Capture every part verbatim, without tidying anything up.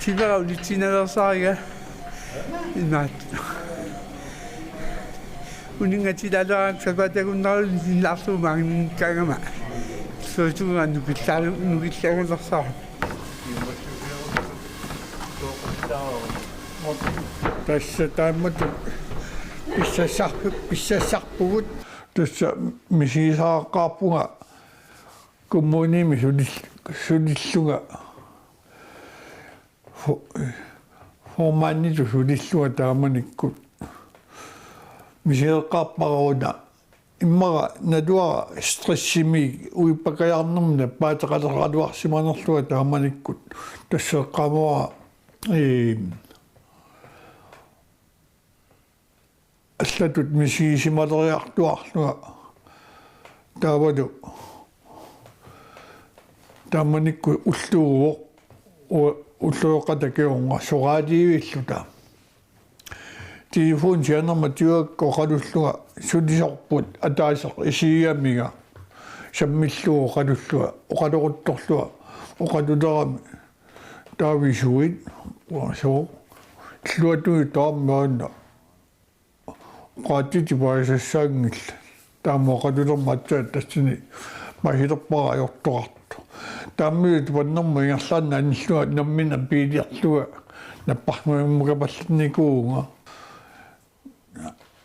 Tivera ulitsiinnaveersaariga imaat. Uninngatilaaleraa sapaatip akunneranut illaarlugu maanngikkaangama. Suutuga nukillaalu-, nukillaagalersaarama. Tassa taamatut pissassar-, pissassarpugut. Tassa misigisaqaqqaarpunga kommunimi sulil-, sulillunga. Fo-, formanditut sulillunga taamanikkut. Misigeqqaarpara una. Immaqa naluara stressimi uippakajaarnermini paateqaleqaluarsimanerlunga taamanikkut. Tassa eqqaamavara, ee, allatut misigisimaleriartuarlunga taavalu taamanikkut ulluuvoq u-, ulloqeqqata kingorna soraaliivilluta. Telefoni sianerma tigugakku oqalullunga sulisorput ataaseq isigigaminga sammillugu oqalullunga oqaloquttorlunga oqalulerami taava isuit uanga sooq illuatungit tamarmik aana oqaatsitip paasisassaanngillat. Taama oqalulermat aatsaat tassani masilerpara ajortoqartoq. Taamanikkut tupannermut ingerlaannaq anillunga nammineq biiliarlunga napparsimammukapallaarnikuuvunga.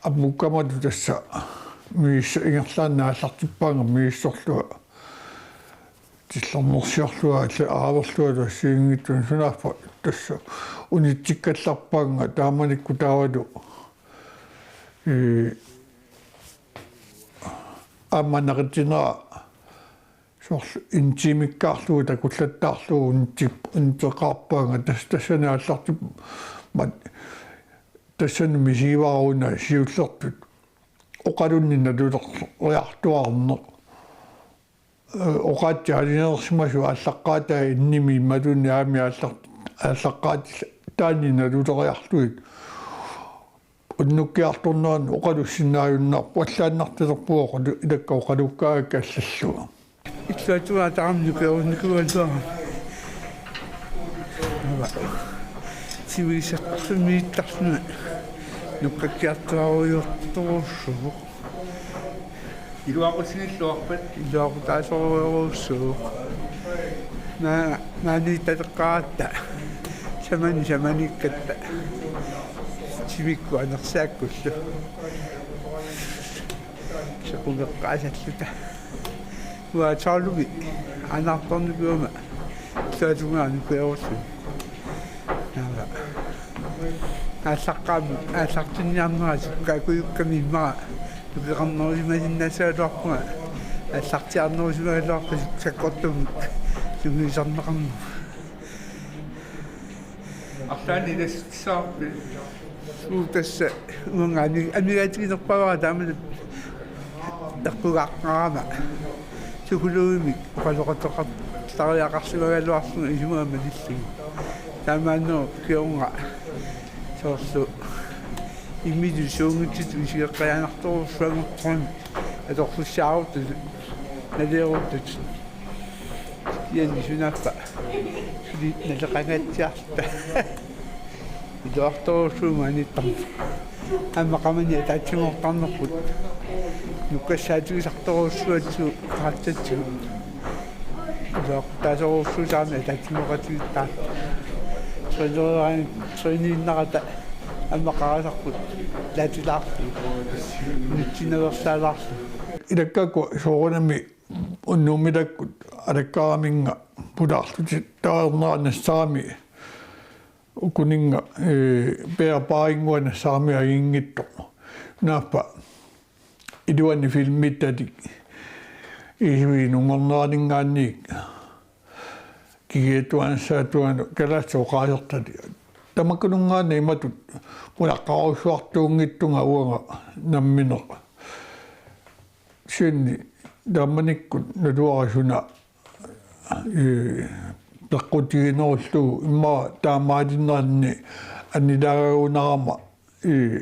Apuukkamatut tassa migis-, ingerlaannaq aallartippaannga migissorlunga. Tillernersiorlunga alla aaverlunga tassiinngitsun sunaaffa tassa unitsikkallarpaannga taamanikkut taavalu. Ee, aamma naqitsinera soorlu en timekkaarlugu takullattaarlugu unitsip-, unitseqqaarpaannga tas-, tassani aallartippaat tassani misigivara una siullertut oqalunneq nalulertuarneq. Ee, oqaatsit aalajangersimasut aallaqqaatai innimi imaluunniit aammi aallaq-, aallaqqaatit taanni naluleriarlugit. Unnukkiartornerani oqalussinnaajunnaarpoq allaannartalerpunga oqalu-, ilakka oqalukkaangakka allallugu. Illuatungaa taama nukerunnikuugaluarami. Aava. Sivigisaqarluni miittarluni. Nukkakkiartuarujoortorujussuuvoq. Iluaqutsigilluarpat? Iluaqutaasorujussuuvoq. Maa-, maani taleqqaaratta. Samani samaniikkatta. Timikkut anersaakkullu. Sequmeqqaasalluta. Uanga tolvimi anaartornikuugama. Illuatungaa nukerulluni. Naava. Aallaqqaammut, aallartinniarnera sukkaakujukkami immaqa nukeqarnerusimasinnaassagaluarpunga. Aallartiarnerusimagaluarpunga sakkortuumik sungiusarneqarneq. Arlaannik ilassutissaqarpit? Suu, tassa uanga ami-, amigaatiginerpaavara taamani eqqugaarnarama. Psykologimik oqaloqateqartariaqarsimagaluarlunga isumagama malillugu. Taamaannerup kingorna soorlu imminut suunngitsutut isigeqqiaannartorujussuanngortorujussuarmik atorlussaaruttut naleeruttut. Kisianni sunaaffa suli naleqangaatsiarluta. Iluartorujussuuvoq maaniittarneq. Aamma qamani ataatsimoortarnerput. Nukkassaatigisartorujussuatsigu qaratsatsigu. Iluaqutaasorujussuusarami ataatsimooqatigiittaarluta. Træneriaraanni træniinnarata aamma qarasarput ilaatilaarlugu. Unitsinnaveersaalaarlugu. Ilakkakku soorunami unnuumilakkut alakkaraminnga pulaarlutik taarnerat nassaarami ukuninnga, ee, bearbarinnguaq nassaarami ajunngitsoq. Naappa iluani filmittalik isui nunngorneraninngaanniit kigiattuanissaata tungaanut kalaallisut oqaasertalik. Tamakkununngaanniit imatut pulaqqarujussuartuunngitsunga uanga nammineq. Kisianni taamanikkut naluara suna, ee, peqqutiginerullugu immaqa taamaalinnerani annilaagagunarama, ee,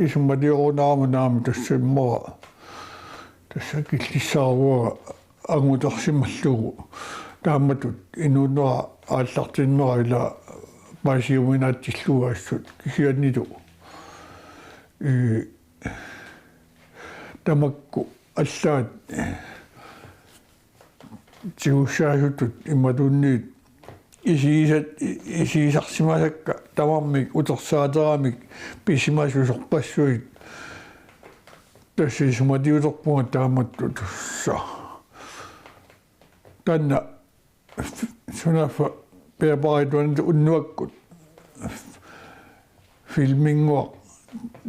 isumaliorunarama naamik tassa immaqa tassa killissaaruara angutersimallugu taamatut inuunera aallartinnera ila paasiuminaatsillugu assut kisiannili. Ee, tamakku allaat tigussaasutut imaluunniit isigisat, isigisarsimasakka tamarmik utersaateramik pisimasut sorpassuit tassa isumaliulerpunga taamatut tassa. Taanna sunaaffa peaparaituanit unnuakkut filminnguaq.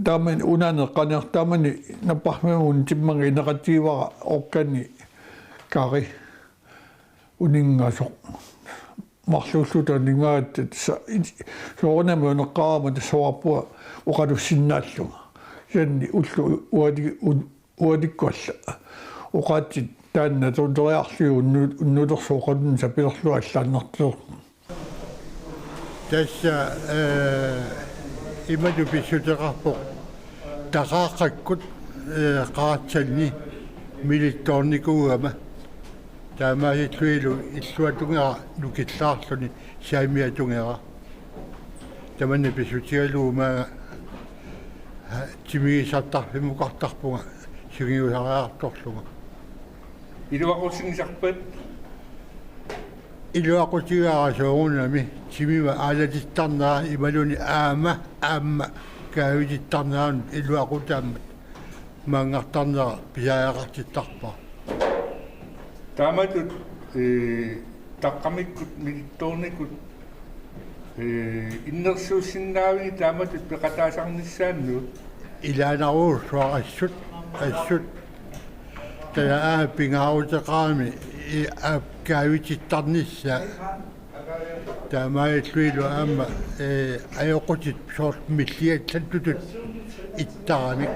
Taamani unaneq qaniartaamani napparfimmun timmanga ineqatigiivara oqqani Kari uninngasoq. Marluulluta uninngaat tassa soorunami uneqqarama tassavarpua oqalussinnaallunga. Kisianni ullut uali-, un-, ualikkut alla oqaatsit taanna tuuteriarlugit unnu-, unnulersoq oqalunneq sapilerlugu allaannartoq. Tassa, ee, imatut pissuteqarpoq taqaaqqakkut, ee, qaratsanni milittoornikuugama. Taamaasillunilu illuatungera nukillaarluni saamiatungera. Tamanna pissutigalugu maanga, ha, timigissartarfimmukartarpunga sungiusariartorlunga. Iluaqutigisarpat? Iluaqutigaara soorunami timima aalatittarnera imaluunniit aamma, aamma kaavitittarneranut iluaqutaammat maanngartarnera pisariaqartittarpara. Taamatut, ee, taqqamikkut milittoornikut, ee, innersuussinnaaviuk taamatut peqataasarnissaannut? Ilaanaruussuaq assut, assut. Taava aap pingaaruteqarami, i-, aap kaavitittarnissaa. Taamaasillunilu aamma, ee, ajoqutit soorlu milliallattutut ittaramik.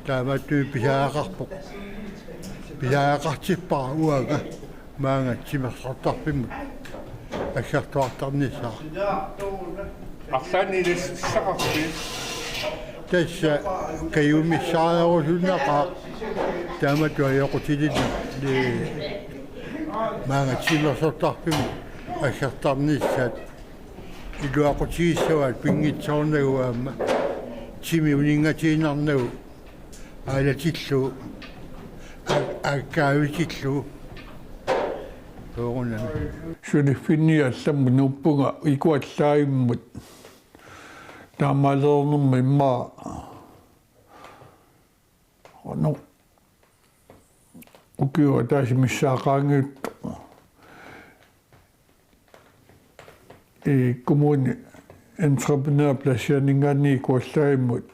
Taamaattumik pisariaqarpoq. Pisariaqartippara uanga maanga timersortarfimmut aggertuartarnissaa. Arlaannik ilassutissaqarpit? Tassa kajumissaariarusunnaqaaq taamatut ajoqutilinnik, ee, maanga timersortarfimmut aggertarnissaat. Iluaqutigissavaat pinngitsoornagu aamma timi uninngatiinnarnagu aalatillugu, a-, aakkaavitillugu. Soorunami. Suliffinni allamut nuuppunga ikuallaavimmut. Taamaaliornermi immaqa. Ono. Ukioq ataaseq missaat qaangiuttoq. Ee, kommuni entreprenørplacianinngaanniit ikuallaavimmut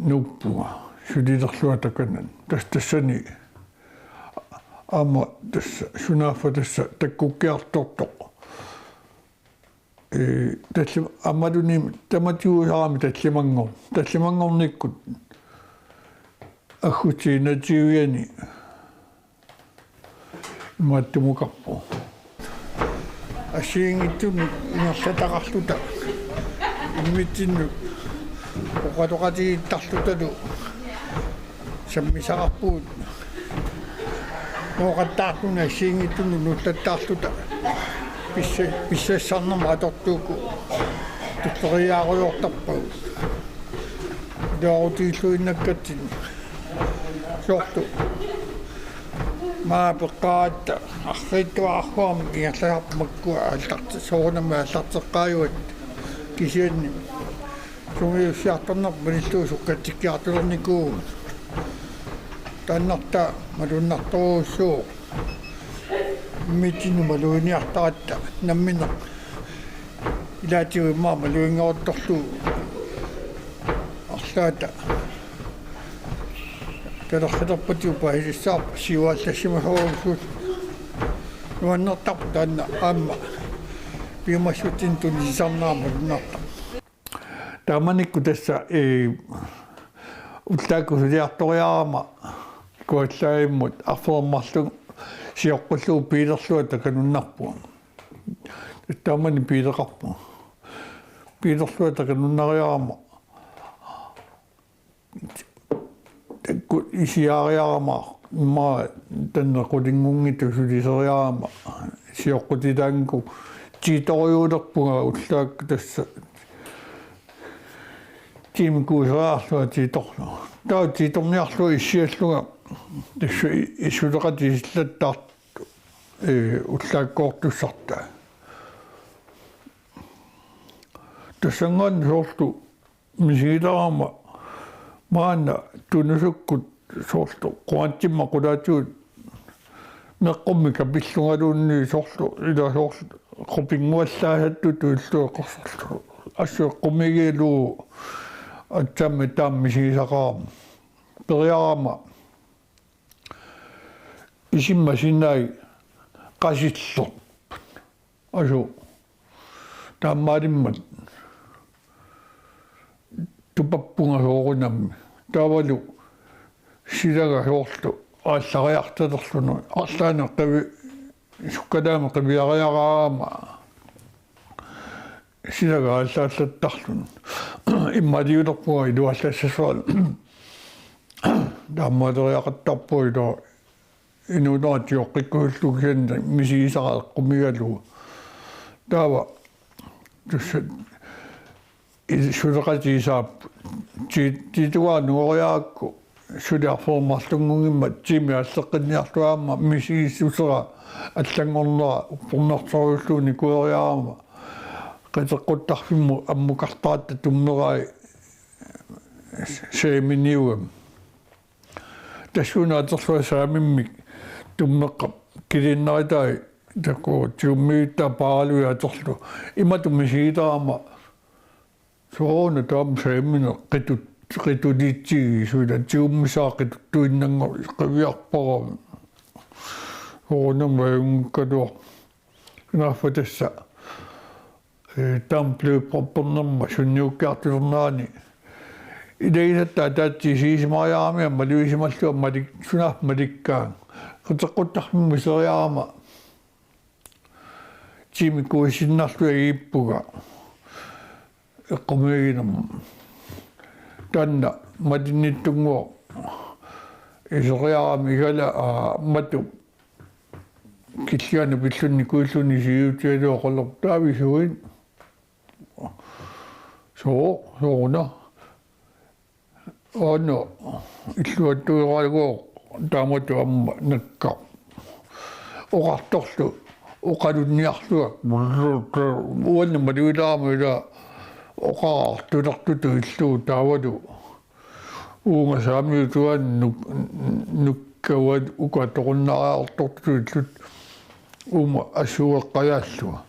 nuuppunga sulilerlunga takanani. Tas-, tassani aamma tassa sunaaffa tassa takkukkiartortoq. Ee, talli-, aammalumi tamatiguusarami tallimanngor-, tallimanngornikkut aggustip enogtyvianni imaattuukarpoq. Assigiinngitsunut ingerlataqarluta immitsinnut oqaloqatigiittarlutalu sammisaqarpugut. Nooqattaarluni assigiinngitsunut nuullattaarluta pissa-, pissassarnermut atortuuku tulleriiaarujoortarpagut. Iluaqutigilluinnakkatsinnik. Soorlu. Maanga peqqaaratta arriitsuararsuarmik ingerlasarput makkua aallarti-, soorunami aallarteqqaajuat kisianni. Sungiussiartornerput malillugu sukkatsikkiartulernikuuvugut. Taannartaa malunnartorujussuuvoq. Immitsinnut maluginiartaratta nammineq. Ilaatigut immaqa maluginngaruttorlugu arlaata. Talersilerpatigut paasilissaarput siuallassimasorujussuuvoq. Nuannertarpoq taanna aamma piumassutsinik tunisisarnera malunnartarpoq. Taamanikkut tassa, ee, ullaakkut suliartoriarama ikuallaavimmut arferup marlunni sioqqullugu biilerlunga takanunnarpunga. Taamani biileqarpunga. Biilerlunga takanunnariarama. Taakku isiariarama immaqa taanna qulinngunngitsoq suliseriarama sioqqutilaanngikkukkit tiitorujuulerpunga ullaakku tassa tiimikkuuseriarlunga tiitorlunga. Taava tiitorniarlunga issiallunga tassa i-, issuteqatigiillattaartoq, ee, ullaakkoortussartaa. Tassanngaanniit soorlu misigilerama maanna tunusukkut soorlu quantimma qulaatigut meqqummi kapillungaluunniit soorlu ila soorlu qupinnguallaasattutut illueqqorsorlu assut eqqumiigigalugu aatsaammi taama misigisaqarama periarama isimma sinai qasillerput. Asu taamaalimmat tupappunga soorunami. Taavalu silaga soorlu aallariartalerluni. Arlaanni qivi-, sukkalaami qiviariaraama. Silaga aallaallattarluni. Immaaliulerpunga iluallassasualu. Taamaaleriaqattarpunga ila inuunerat tioqqikkusullugu kisianni misigisara eqqumiigalugu. Taava tassa i-, suleqatigisaapput ti-, tiitugaanut nungoriarakku suli arferup marlunngunngimmat tiimi aalleqqinniarlugu aamma misigissusera allanngornera uppernarsoriullugu nikueriarama qiteqquttarfimmut ammukartaratta tummerai saaminiugami. Tassuuna aterlua saamimmik tummeqqap kiliinnaritai takuuk tigummiittaa paaralui aterlu. Imatut misigilerama sooruna taama saamineq qitut-, qituliitsigisuila tigummisaa qituttuinnanngorlugu qiviarpara. Soorunami ajunngikkaluarpoq. Sunaaffa tassa, ee, taama blodproppernerma sunniukkiartulernerani ilagisatta ataatsip isigisimariarami malugisimallunga malik-, sunaaffa malikkaanga. Qiteqquttarfimmut iseriarama tiimikkuussinnarlunga iippunga eqqumiiginerma. Taanna malinnittunnguaq iseriarami igala, aa, matu killianut pilluni nikuilluni siuutigalugu oqaloq taavisuin. Soo, sooruna. Aana illuattuugalugu taamatut aamma nakka. Oqartorlu oqalunniarlunga. Uanni malugilerama ila oqartulertutut illugu taavalu uunga saamiutugaanni nuk-, nukkavaat uku atoqunnaariartortutut illugu uuma assueqqajaallunga.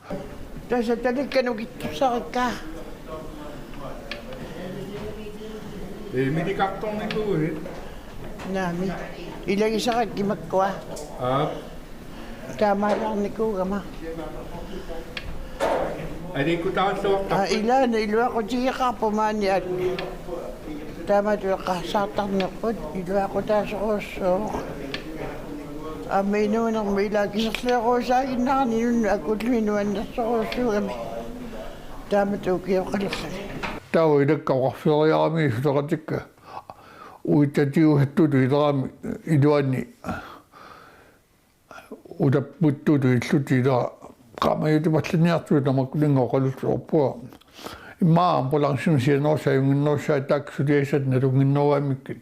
Tassa talikka nukittorsarikka. Ee, milikartornikuuit? Naamik. Ilagisarakku makkua. Aap. Taamaalaarnikuugama. Aliikkutaalluartarput. Aa, ilaanni iluaqutigeqaarput maani aat. Taamatut eqqarsartarnerput iluaqutaasorujussuuvoq. Aamma inuunermi ila kiserliorusaaginnarani inunnut akut nuannersorujussuugami. Taamatut ukioqalerluni. Taava ilakka oqarfigeriarami suleqatikka. Uitatiusattutut ilerami iluanni. Utapputtutut illutik ila qaamajuattut pallaniartut tamakkuninnga oqaluttuarpunga. Immaqa ambulancimik sianerussaa ajunnginnerussaat taakku suliassat nalunnginnerugamikku.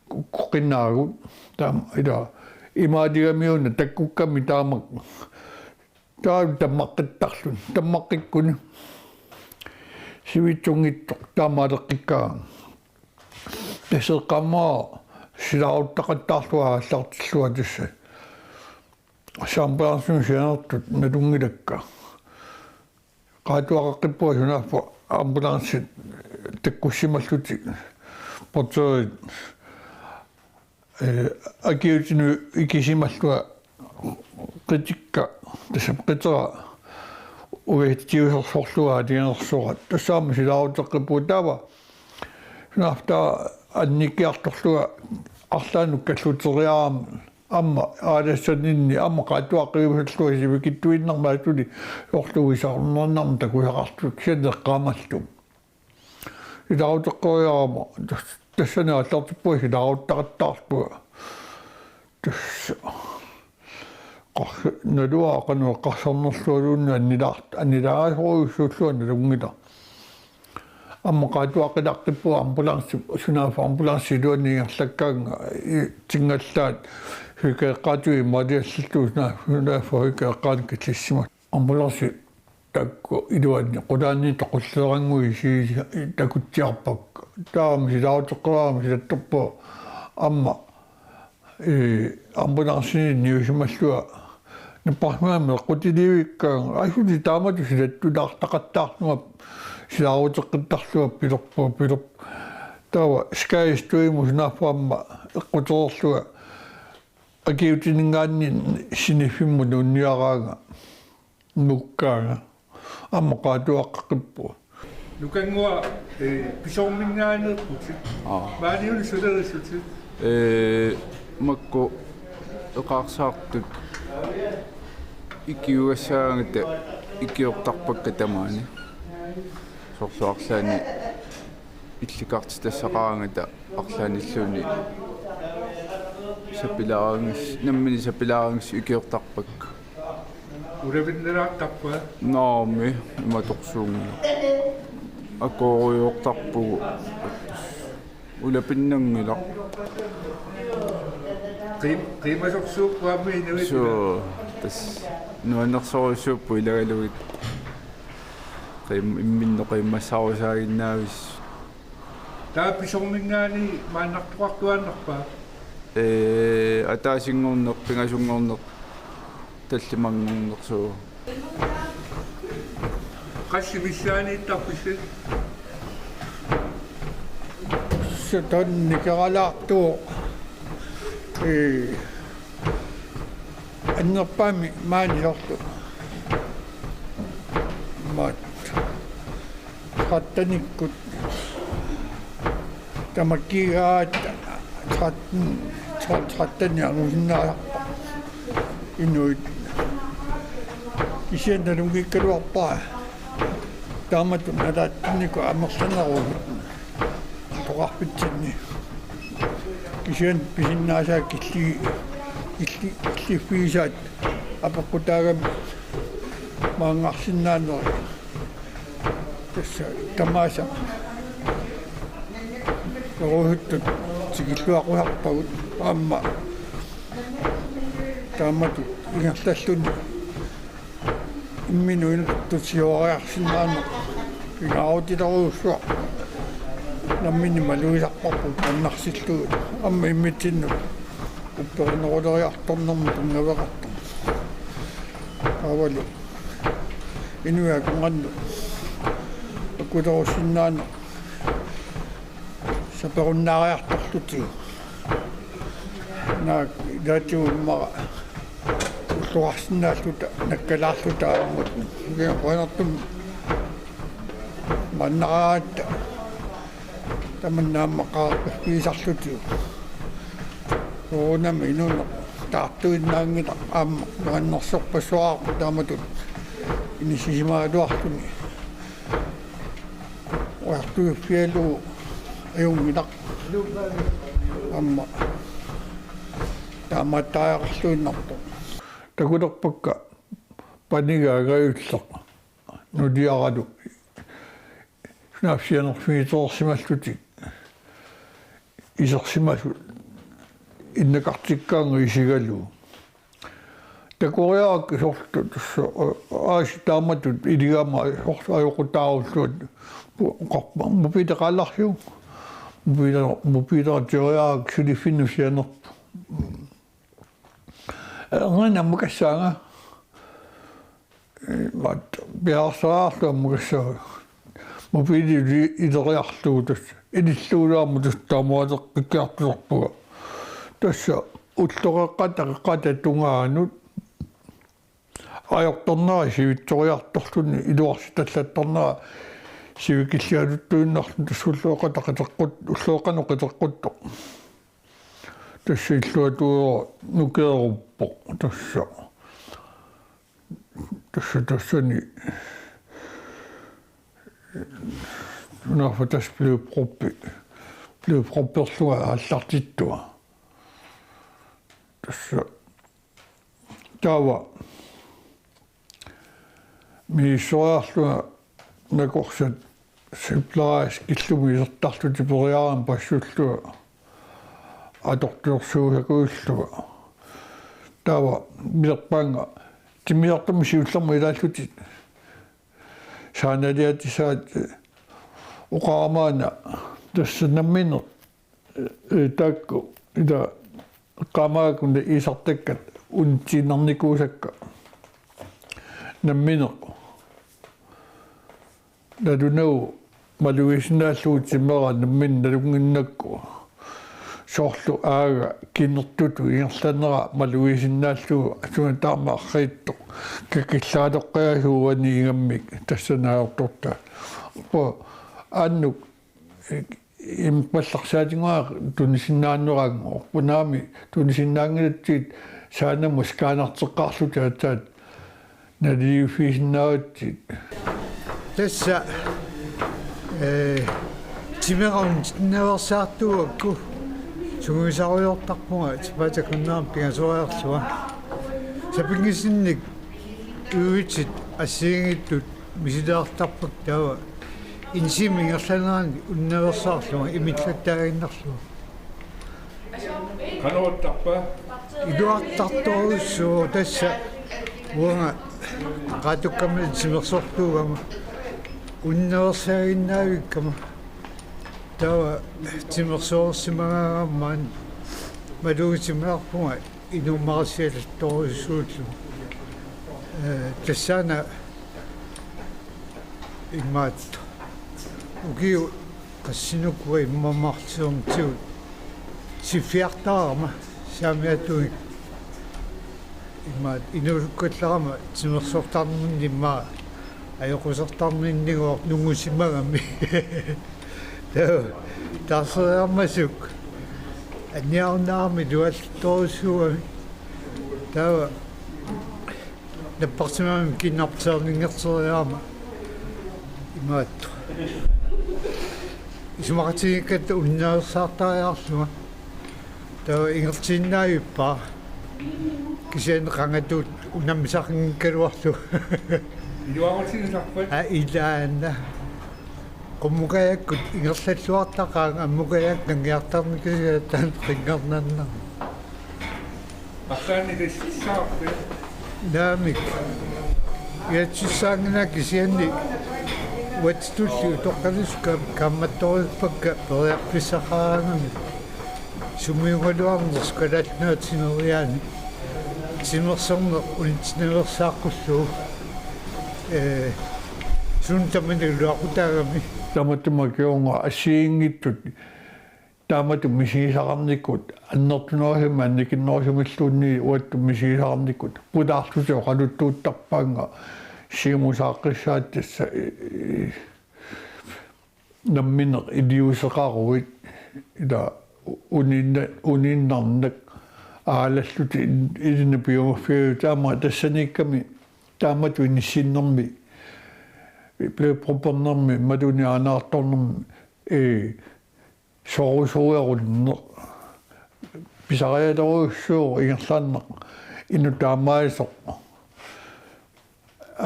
Ku-, kuqinnaagut taama ila imaatigamiuna takkukkami taamak. Taava tammaqqittarluni. Tammaqqikkuni. Sivitsunngitsoq taamaaleqqikkaangat. Tassa eqqaamavara silaaruttaqattaarlunga aallartillunga tassa. Ambulancimik sianertut nalunngilakka. Qaatuaqaqqippunga sunaaffa ambulancit takkussimallutik portørit, ee, akiuutinut ikisimallunga qitikka, tassa qitera uiatiusersorlunga aalajangersoraat. Tassa aamma silaarutteqqippunga taava. Sunaaffa taava annikkiartorlunga arlaannut kalluteriarama aamma aalassaninni aamma qaatuaq qiviusallunga sivikitsuinnarmat asuli soorlu uisarunnaarnarmat takusaqarlutik kisianni eqqaamallugu. Ilaaruteqqeriarama tas-, tassani aallartippunga ilaaruttaqattaarpunga. Tassa. eqqars-, naluara qanoq eqqarsarnerlualuunniit annilaar-, annilaasorujussuulluarlunga nalunngilaq. Aamma Qaatuaqqilaaqqippunga ambulance, sunaaffa ambulance iluani ingerlakkaannga, i-, tingallaat huikeqqaatui maaliallattu suna-, sunaaffa huikeqqaani killissimallunga. Ambulance taakku iluanni qulaani toqulleerannguit si-, takutsiarpakka. Taama silaaruteqqaarama silattorpunga aamma, ee, ambulanceni niusimallunga napparsimammat eqqutilivikkaangat, assut taamatut silattulaartaqattaarlunga silaaruteqqittarlunga pilerpunga, pilerp-. Taava skadestuemut sunaaffa aamma eqqutereerlunga akiuutininngaanniit siniffimmut nuunniaraanga. Nukkaanga. Aamma Qaatuaqqaqippunga. Nukannguaq, ee, pisorminngaanneerputit. Aa. Maaniunneq sulerissutit. Ee, makku eqaarsaartut ikiugassagaangata ikiortarpakka tamaani. Soorlu arlaanni illikartitassaqaraangata arlaannilluunniit sapilaarngas-, nammineq sapilaarngassi ikiortarpakka. Ulapinnalaartarpa? Naamik, imatorsuunngilaq. Akuurujoortarpugut. Ulapinnanngilaq. Qim-, qiimasorsuupput aamma inuit. Suu, tassa nuannersorujussuupput ilagalugit. Qiim-, imminnut qiimmassaarusaaginnavissut. Taava pisorminngaanniit maannartoqartuaannarpa? Ee, ataasinngorneq, pingasunngorneq, tallimanngorneq suu. Qassit missaaniittarpisi? Sataanni nikeralaartuuvoq. Ee, annerpaamik maani soorlu. Maat. Trettenikkut. Tamakkiigaat tretten, tolv tretten angusinnaasarpara. Inuit. Kisianni nalunngikkaluarpara. Taamatut nalaatsinnikut amerlanerusoq. Toqarfitsinni. Kisianni pisinnaasaat killi-, killi-, killiffigisaat apeqqutaagami maanngarsinnaanerit. Tassa tamaasa. Sorusuttut tikilluaqqusarpagut aamma taamatut ingerlalluni imminut inuttut siuariarsinnaaneq pingaarutilerujussuaq nammineq malugisarparput annarsillugit aamma immitsinnut upperineruleriartornermut tunngaveqartoq. Taavalu inuit akornannut akulerussinnaaneq saperunnaariartorlutigu. Naak ilaatigut immaqa ulloqarsinnaalluta nakkalaarluta aamma. Ukiaq qujanartumik maannaraangatta tamanna aamma qaaqqiisarlutigu. Soorunami inuuneq taartuinnaanngilaq aamma nuannersorpassuaqarpoq taamatut inissisimagaluarluni. Ujartuiffigalugu ajunngilaq. Aamma taamaattariaqarluinnarpoq. Takulerpakka paniga angajulleq nuliaralu sunaaffa sianerfigitereersimallutik isersimasut innakartikkaangat isigalugu. Takoriarakku soorlu tassa, aa, aasiit taamatut iligama soorlu ajoqutaarullugu pu-, oqarpoq mobileqaalaarsiuk. Mobile-, mobileqateriarakku suliffinnut sianerpoq. Ee, ngana ammukassaanga. Ee, maat piareersaraluarlugu ammukassaanga. Mobiili ileriarlugu tassa. Ilillugu aamma tassa taamaaleqqikkiartulerpunga. Tassa ulloqeqqata qeqqata tungaanut ajortornera sivitsoriartorluni iluarsitallattarnera sivikillialuttuinnarluni tassa ulloqeqqata qiteqqut-, ulloqeqqanut qiteqquttoq. Tassa illuatungaanut nukeeruppoq tassa. Tassa tassani sunaaffa tassa blodproppi, blodpropperlunga aallartittunga. Tassa Taava misissuariarlunga nakorsat sygeplejerskillumi isertarlutik periarama passullunga atortuersuusakujullugu. Taava pilerpaannga timmisartumik siullermut ilaallutik saanaliatissaat oqarama una tassa nammineq, eh, taakku ila eqqaamagakku una isertakkat unitsinernikuusakka nammineq nalunagu malugisinnaallugu timera nammineq nalunnginnakku soorlu aaga kinertutut ingerlanera malugisinnaallugu suna taama arriitsoq kakillaatoqqajaasuuani ingammik tassa naajortortaa. Uku annuk imerpallarsaatinnguaq tunisinnaaneraanngorpoq naamik tunisinnaanngilatit saanamut scannerteqqaarlutit aatsaat naligiiffigisinnaavatit. Tassa, eh, timera unitsinnaveersaartuugakku sungiusarujoortarpunga sapaatip akunnerani pingasoriarlunga. Sapinngisinnik uiutit assigiinngitsut misilaartarpakka taava enzymit ingerlanerani unitsinnaveersaarlunga imillattaaginnarlunga. Qanoq oortarpa? Iluartartorujussuuvoq tassa uanga qaatukkamma timersortuugama unitsinnaveersaaginnaavikkama. Taava timersoorsimagaangama malugisimaarpunga inummaqatigiialattorujussuullugu. Eh, tassaana imaattoq ukiut qassinuku immaqa marluk siornatigut siffiartarama saamiatungi imaattoq inuusukkallarama timersortarninni immaqa ajoqusertarninni nungusimagami. Taava taarsereermasuk anniarunnaarami iluallattorujussuugami. Taava napparsimammat kinnarpaseerninngerteriarama imaattoq isumaqatigiikkatta unitsinnaveersaartariaqarlunga. Taava ingerlaannaavippara kisianni qangatut unammisaqanngikkaluarlugu. Iluarutigisarpat? Aa, ilaanna. Qummukajakkut ingerlalluartaqaanga, ammukajak kangiartarnikuusaat taanna qinngernanna. Arlaannik ilassissavarpit? Naamik. Ilassissaanngilanga kisianni uatsitulli utoqqalisu kaammattorujuppakka periarfissaqaraangamik. Sumiugaluarnersoq Kalaallit Nunaata sineriaani timersorneq unitsinnaveersaaqqullugu. Eh, suut tamanit iluaqutaagami. Tamatuma kingorna assigiinngitsut taamatut misigisaqarnikkut annertunerusumik annikinnerusumilluunniit uattut misigisaqarnikkut pulaarlutik oqaluttuuttarpaannga siumusaaqqisaat tassa, eh, nammineq iliuuseqaruit ila uninna-, uninnarnak aalallutik ilinnut piumaffigalugu taama tassaniikkami taamatut inissinnermi blodproppernermi imaluunniit aanaartornermi, eh, sorusorujarunneq pisariatorujussuuvoq ingerlaannaq inuk taamaasoq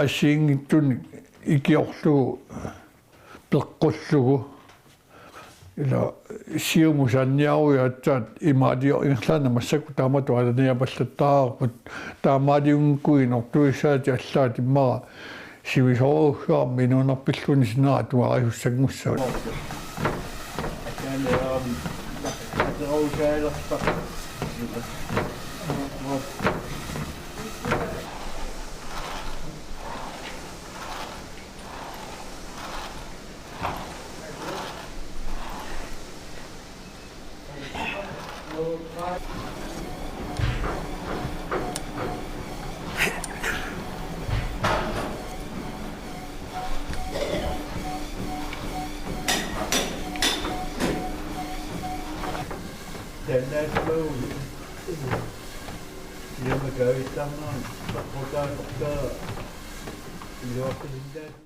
assigiinngitsunik ikiorlugu peqqullugu ila siumut saanniaruit aatsaat imaalior ingerlaannaq massakkut taamatut alaniapallattaareerput taamaaliunngikkuit inortuissaatit allaat immaqa sivisoorujussuarmik inuunerpilluunniit sinera atuarisussanngussavat. Taannaasumaguni ilama kaavittarnerani saqqutaasortaa iluartusintaasut.